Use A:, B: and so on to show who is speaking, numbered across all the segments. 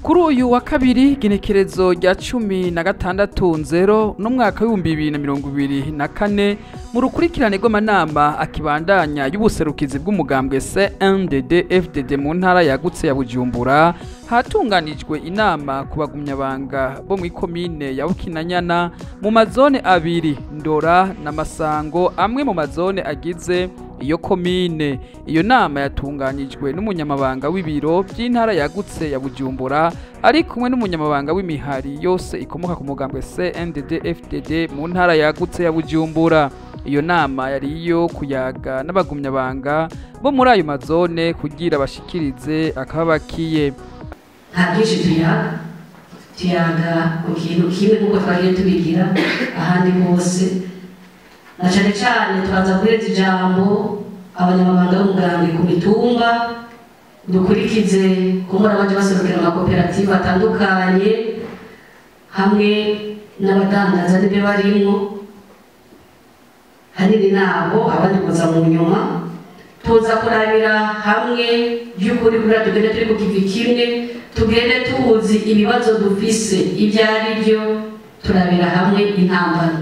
A: Kuri uyu wa kabiri genekerezo rya 16 n'umwaka w'ibihumbi 2024 mu rukurikirane rw'amanama akibandanya y'ubuserukizi bw'umugambwe CNDD FDD mu ntara yagutse ya Bujumbura hatunganijwe inama ku bagumyabanga bo mu komine ya Bukinanyana mu mazone abiri Ndora na Masango amwe mu mazone agize iyo komine. Iyo nama yatunganijwe n'umunyamabanga w'ibiro by'intara yagutse ya Bujumbura ari kumwe n'umunyamabanga w'imihari yose ikomoka ku mugambwe CNDD FDD mu ntara yagutse ya Bujumbura. Iyo nama yari iyo kuyaga n'abagumyabanga bo muri ayo mazone kugira bashikirize akababakiye.
B: Nta byinshi tuyaga ku kintu kimwe nk'uko twagiye tubigira ahandi hose, na cyane cyane turaza guhereza ijambo abanyamabanga b'umugambwe ku mitumba, dukurikize kumbura baje baserukira amakoperative atandukanye hamwe n'abadandaza n'ibyo barimwo, hanini nabo abandi kuza mu nyuma. Tuza kurabira hamwe by'ukuri kugira tugende turi ku kivi kimwe, tugende tuzi ibibazo dufise ibyo ari byo, turabira hamwe intambara.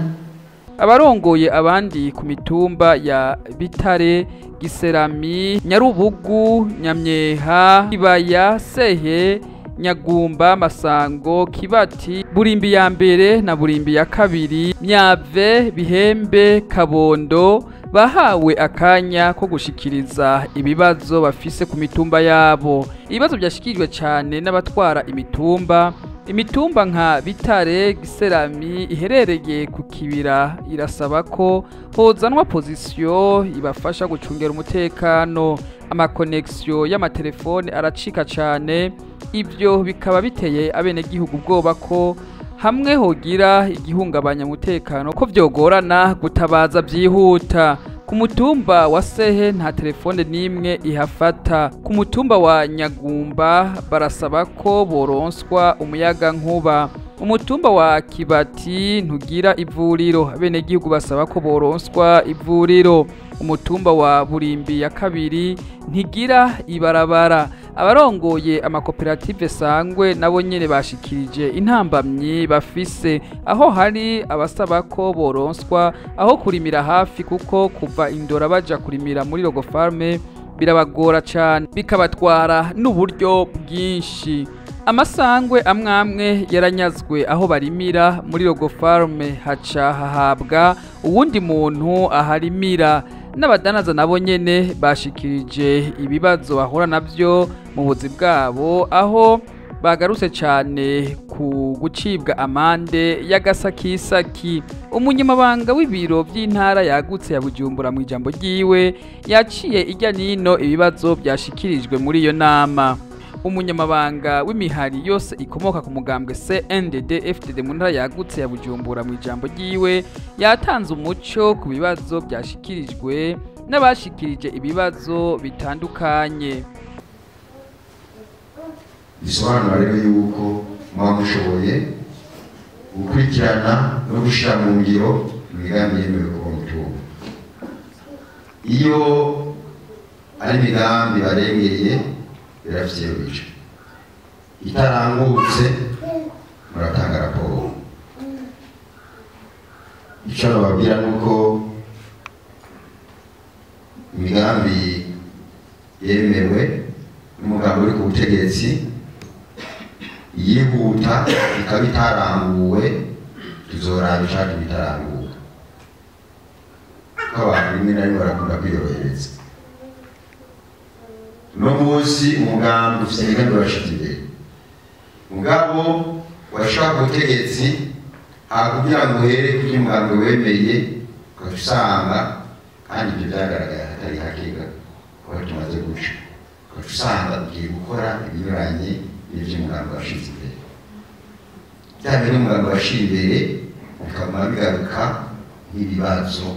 A: Abarongoye abandi ku mitumba ya Bitare, Giserami, Nyarubugu, Nyamyeha, Kibaya, Sehe, Nyagumba, Masango, Kibati, Burimbi ya mbere na Burimbi ya kabiri, Myave, Bihembe, Kabondo bahawe akanya ko gushikiriza ibibazo bafise ku mitumba yabo. Ibibazo byashikirijwe cyane n'abatwara imitumba. Imitumba nka Bitare, Giserami iherereye ku kibira irasaba ko hozanwa pozisiyo ibafasha gucungera umutekano. Amakonegisiyo y'amatelefone aracika cyane, ibyo bikaba biteye abenegihugu ubwoba ko hamwe hogira igihungabanya umutekano ko vyogorana gutabaza byihuta. Ku mutumba wa Sehe nta telefone n'imwe ihafata. Ku mutumba wa Nyagumba barasaba ko boronswa umuyaga nkuba. Umutumba wa Kibati ntugira ivuriro, abenegihugu basaba ko boronswa ivuriro. Umutumba wa Burimbi ya kabiri ntigira ibarabara. Abarongoye amakoperative sangwe nabo nyene bashikirije intambamyi bafise, aho hari abasaba ko boronswa aho kurimira hafi, kuko kuva Indora baja kurimira muri Rogo Farm birabagora cyane bikabatwara n'uburyo bwinshi. Amasangwe amwamwe yaranyazwe aho barimira muri Rogo Farm, haca hahabwa uwundi muntu aharimira. N'abadanaza nabo nyene bashikirije ibibazo bahura navyo mu buzi bwabo, aho bagarutse cyane ku gucibwa amande y'agasakisaki. Umunyamabanga w'ibiro by'intara yagutse ya Bujumbura mu ijambo ryiwe yaciye ijya nino ibibazo byashikirijwe muri iyo nama. Umunyamabanga w'imihari yose ikomoka ku mugambwe CNDD FDD mu ntara yagutse ya Bujumbura mu ijambo ryiwe yatanze umuco ku bibazo byashikirijwe n'abashikirije ibibazo bitandukanye.
C: Bisobanura rero yuko muba mushoboye gukurikirana no gushyira mu ngiro imigambi yemewe kuba mutungo. Iyo ari imigambi barengeye birafite iyo bica, itarangutse muratanga raporo. Icyo nababwira ni uko imigambi yemewe n'umugambi uri ku butegetsi yihuta ikaba itaranguwe, tuzoraba ishaka ibitaranguwe, kuko abantu rimwe na rimwe barakunda kwiyorohereza. Uno munsi umugambi ufite imigambi washize imbere, mugabo washaka ubutegetsi hakugira ngo uhere kuri umugambi wemeye, ugaca usanga kandi ibyo byagaragaye hatari hakega kuko tumaze guca, ugaca usanga ugiye gukora ibinyuranye n'ibyo umugambi washize imbere. Bya bindi umugambi washize imbere bikaba bigaruka nk'ibibazo,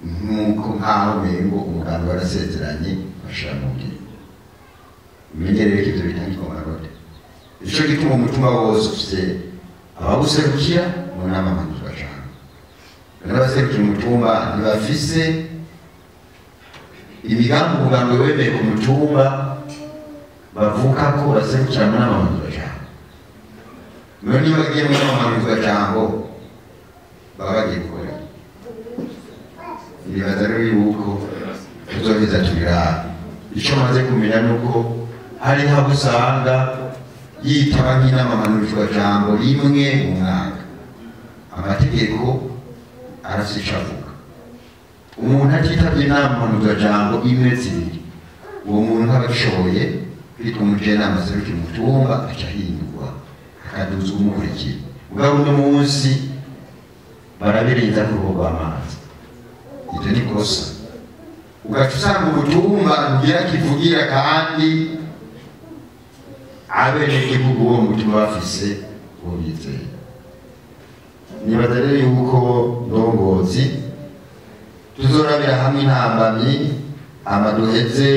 C: nk'uko nk'aho umengo umugambi warasezeranye bashira mu ngiro. Umenyerere ko ibyo bitangirwa amanota. Ico gituma umutumba wose ufise abawuserukira mu nama mpanuzwajambo. N'abaserukira umutumba ntibafise imigambi umugambi wemeye ku mutumba bavuka ko baserukira mu nama mpanuzwajambo. None iyo bagiye mu nama mpanuzwajambo baba bagiye gukora? Nibaza rero yuko tuzoheza tubiraba. Ico maze kumenya nuko hariho abo usanga yitaba nk'inama mpanuzwajambo rimwe mu mwaka. Amategeko arafise ico avuga. Umuntu atitavye inama mpanuzwajambo imwe, zibiri, uwo muntu ntaba agishoboye kwitwa umujenama aserukira umutumba, aca ahindurwa akaduzwa umukurikira. Mugabo uno munsi barabirenza ku ruhu rw'amazi. Iryo ni kosa. Ugaca usanga umutumba ntugira kivugira, kandi abenegihugu uwo mutumba bafise uwo bizeye. Nibaza rero yuko ndongozi tuzorabira hamwe intambamyi, hama duheze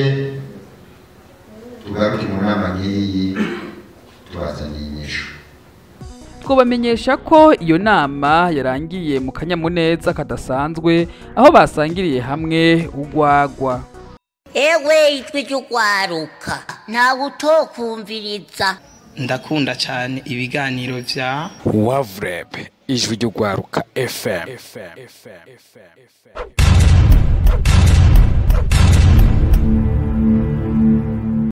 C: tugaruke mu nama nk'iyi tubazaniye inyishu.
A: Twobamenyesha ko iyo nama yarangiye mu kanyamuneza kadasanzwe, aho basangiriye hamwe urwagwa.
D: Ewe, ijwi ry'urwaruka, ntawe utokumviriza.
E: Ndakunda cyane ibiganiro vya
F: Wavureb, Ijwi ry'Urwaruka FM.